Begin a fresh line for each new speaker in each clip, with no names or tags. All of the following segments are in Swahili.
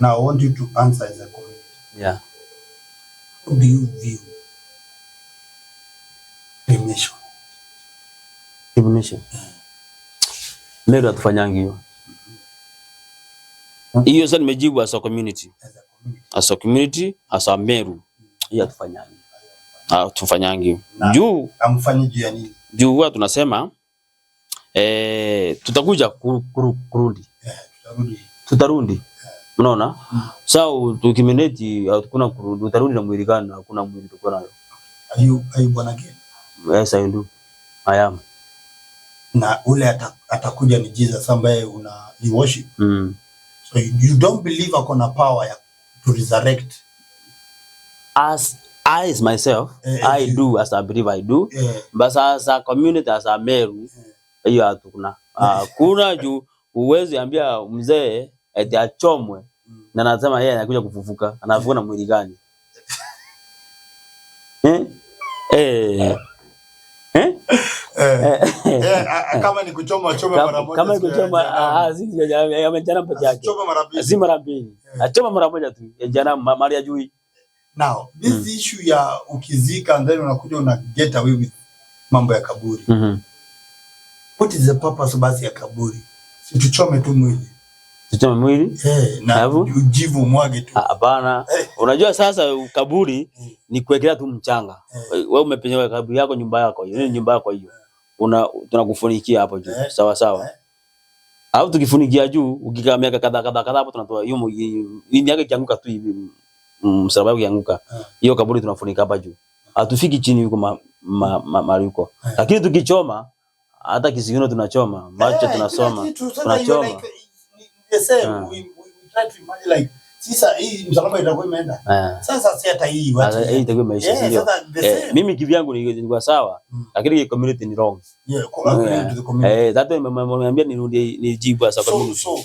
Now I want you to answer as a community.
Yeah.
How do you view cremation?
Cremation. Meru hatufanyangi hiyo. Hiyo sasa nimejibu as a community.
As a community.
As a community, as a Meru. Hiyo hatufanyangi. Hatufanyangi. Juu
Hamfanyi juu ya nini?
Juu huwa tunasema tutakuja kurudi.
Eh, tutarudi.
Tutarudi. Unaona? Sasa tukicremate hakuna kurudi, utarudi na mwili gani? Hakuna mwili tuko nayo.
Are you born again?
Yes, I do. I am.
Na ule atakuja ni Jesus ambaye una you worship. So you don't believe ako na power ya to resurrect?
As I as myself, I do, as I believe I do. But as a community, as a Meru, hiyo hatuna. Hakuna, juu uwezi ambia mzee eti achomwe na anasema yeye anakuja kufufuka. Anafufuka na mwili gani? Eh? Eh. Eh?
Kama ni kuchoma, chome mara moja.
Kama
Siku ya
kuchoma
jehanamu.
Ah, si ya jehanamu peke yake.
Asichome mara mbili.
Si mara mbili. Achoma mara moja tu. Ya jehanamu mali ya jui.
Now, this issue ya ukizika and then unakuja una get away with mambo ya kaburi. What is the purpose basi ya kaburi? Si tuchome tu mwili.
Tuchome mwili?
Eh, na
Alafu?
ujivu umwage tu.
Ah, hapana. Unajua sasa kaburi ni kuwekelea tu mchanga. Wewe umepenywa kaburi yako, nyumba yako hiyo. Ni nyumba yako hiyo. Una tunakufunikia hapo juu. Sawa sawa. Au tukifunikia juu, ukikaa miaka kadhaa kadhaa kadhaa hapo, tunatoa hiyo hii miaka ikianguka tu hivi, msalaba ukianguka. Hiyo kaburi tunafunika hapa juu. Hatufiki chini huko mahali huko. Lakini tukichoma, hata kisigino tunachoma, macho tunasoma,
Kila kitu, sasa
tunachoma.
you're like, the same. We try to imagine like sasa hii msalaba itakuwa imeenda. Sasa si hata hii
Sasa
wacha.
hii itakuwa imeisha, si ndio?
Sasa the same.
Mimi kivyangu nilikuwa sawa, lakini community ni wrong.
Yeah, according to the community.
Eh, that nimeambia nirudie nijibu as a community.
So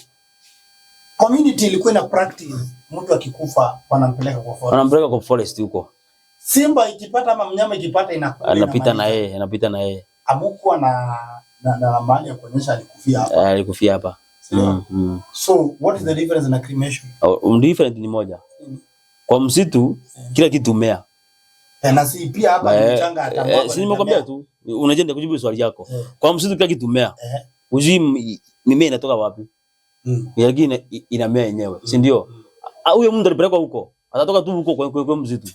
community ilikuwa ina practice mtu akikufa wanampeleka kwa forest.
Wanampeleka kwa forest huko.
Simba ikipata ama mnyama ikipata inakula,
Anapita na
inamaliza.
yeye, anapita na yeye.
Hamukuwa na mahali ya kuonyesha alikufia hapa.
Eh, alikufia hapa.
Sio?
Mm.
So what is the difference na cremation?
Oh, different ni moja. Kwa msitu kila kitu mea.
Eh, na si pia hapa ni mchanga atamwaga.
Si nimekwambia tu. Unajua kujibu swali yako. Kwa msitu kila kitu mea. Hujui mimea inatoka wapi. Lakini inamea yenyewe, si ndio? Ah, huyo mtu alipelekwa huko. Atatoka tu huko kwa msitu.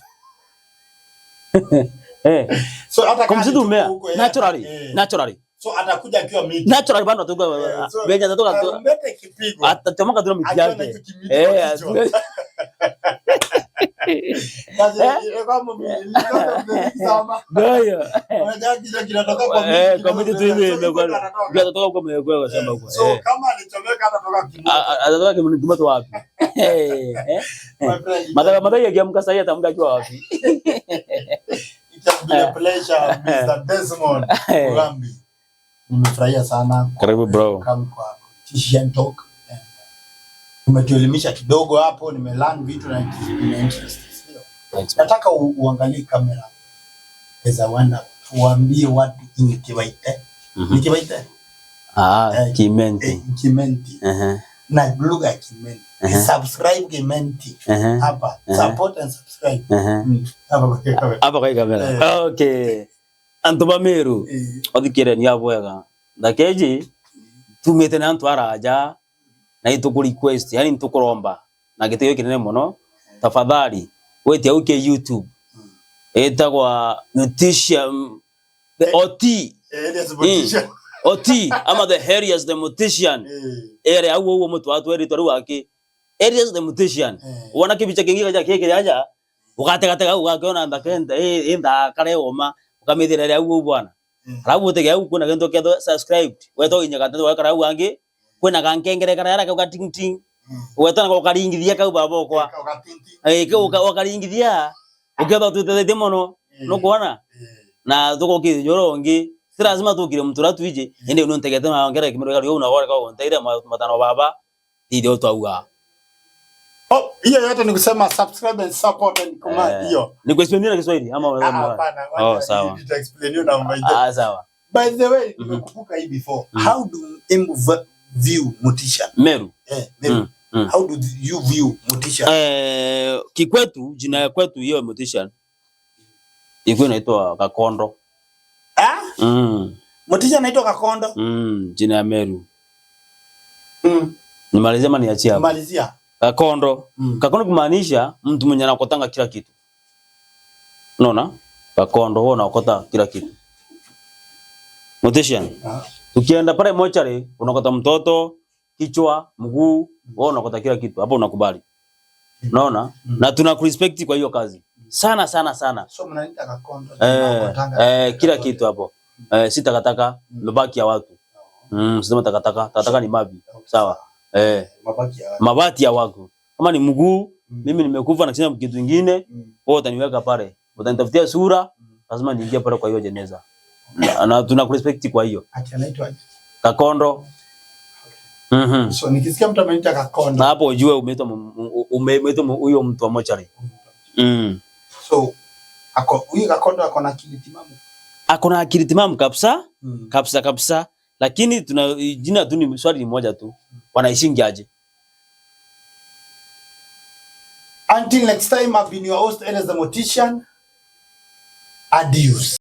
Eh.
So hata
Kwa
kama
msitu
alitupa
mea
huko,
naturally, naturally.
So atakuja akiwa miti.
Naturally bado atatoka
So,
venye atatoka tu
tarumbeta ikipigwa,
atachomoka tu na miti
akiwa na
yake.
hicho kimiti kwa kichwa. Kazi ile kama mimi
Ndio hiyo.
Unajua kichwa kinatoka kwa miti.
Eh, kwa miti tu hivi
So,
imekuwa.
iko anatoka.
Ndio atatoka huko kwa shamba huko.
So kama alichomeka atatoka kimoto.
Atatoka kimoto wapi? Eh.
My friend,
Madhara akiamka sasa atamka akiwa wapi?
it has been a pleasure, Mr. Desmond Mugambi. Nimefurahia sana
Karibu, bro.
come kwa Tishan Talk. And umetuelimisha kidogo hapo, nimelearn vitu na it has been interesting. Sio?
Thanks, man.
Nataka uangalie kamera as I wonder, tuambie watu in Kibaite. Ni Kibaite?
Ah, Kimenti.
Eh, Kimenti. Na lugha ya Kimenti. Subscribe Kimenti. Hapa. Support and subscribe. Hapa kwa kamera.
Hapa kwa hii kamera. Okay. Antu ba Meru. Othikire ni abwega. Ndakeji tumite na antu araja na ituku request, yani nitukuromba na gitio kinene muno, tafadhali wetia uke YouTube etagwa Mortician the OT.
Elias Mortician.
OT ama the Harriers the Mortician. Ere au uo mutu watu eri twaru wake Elias the Mortician. Wona kibicha kingi kaja kikiri aja ugategatega ugakiona ndakenda inda kare oma ukamithira au bwana. Alafu utege au kuna kintu kia subscribe weto inya gatatu wakara au angi kwina kankengere kara yara ka ting ting wetana ko karingithia kau baba kwa
Ukatinti.
Eh, ke ukaringithia uketha tutethetie muno nukuona na tukoki nyoro ngi si lazima tukire mutura twije indi nu ntegete ma ngere kimero kari una gore ko nteire matano baba ndio twauga.
Oh, hiyo yote ni kusema subscribe and support and command hiyo.
Ni kuexplain na Kiswahili ama
Ah,
unaweza?
hapana,
Oh,
wacha
sawa.
nita explain hiyo na mbaije.
Ah, sawa.
By the way, nimekumbuka hii before. How do Embu view Mortician?
Meru.
Eh, Meru. How do you view mortician?
Kikwetu, jina ya kwetu hiyo mortician ilikuwa inaitwa Kakondo.
Ah?
Mm.
Mortician anaitwa Kakondo.
Jina ya Meru. Nimalizie ama niachie hapo?
Malizia.
Kakondo. Kakondo kumaanisha mtu mwenye anakotanga kila kitu. Unaona? Kakondo huwa anaokota kila kitu. Mortician.
Ah.
Tukienda pale mochari unakota mtoto, kichwa, mguu, wewe unakota kila kitu. Hapo unakubali. Unaona? Na tunakurespect kwa hiyo kazi. Sana sana sana.
So mnaniita Kakondo.
Kila kitu hapo. Si takataka, mabaki ya watu. Sema takataka, takataka ni mavi. Sawa.
Mabaki ya
Mabati ya watu. Kama ni mguu, mimi nimekufa na kisema kitu kingine, wewe utaniweka pale. Utanitafutia sura, lazima niingie pale kwa hiyo jeneza. Na tunakurespect kwa hiyo.
Ati anaitwa aje?
Kakondo.
So nikisikia mtu ameniita Kakondo.
Na hapo ujue umeitwa huyo mtu wa mochari.
So ako huyu Kakondo ako na akili timamu.
Ako na akili timamu kabisa, kabisa kabisa. Lakini tuna jina tu, ni swali ni moja tu. Wanaishingi aje?
Until next time, I've been your host, Enes the Mortician. Adios.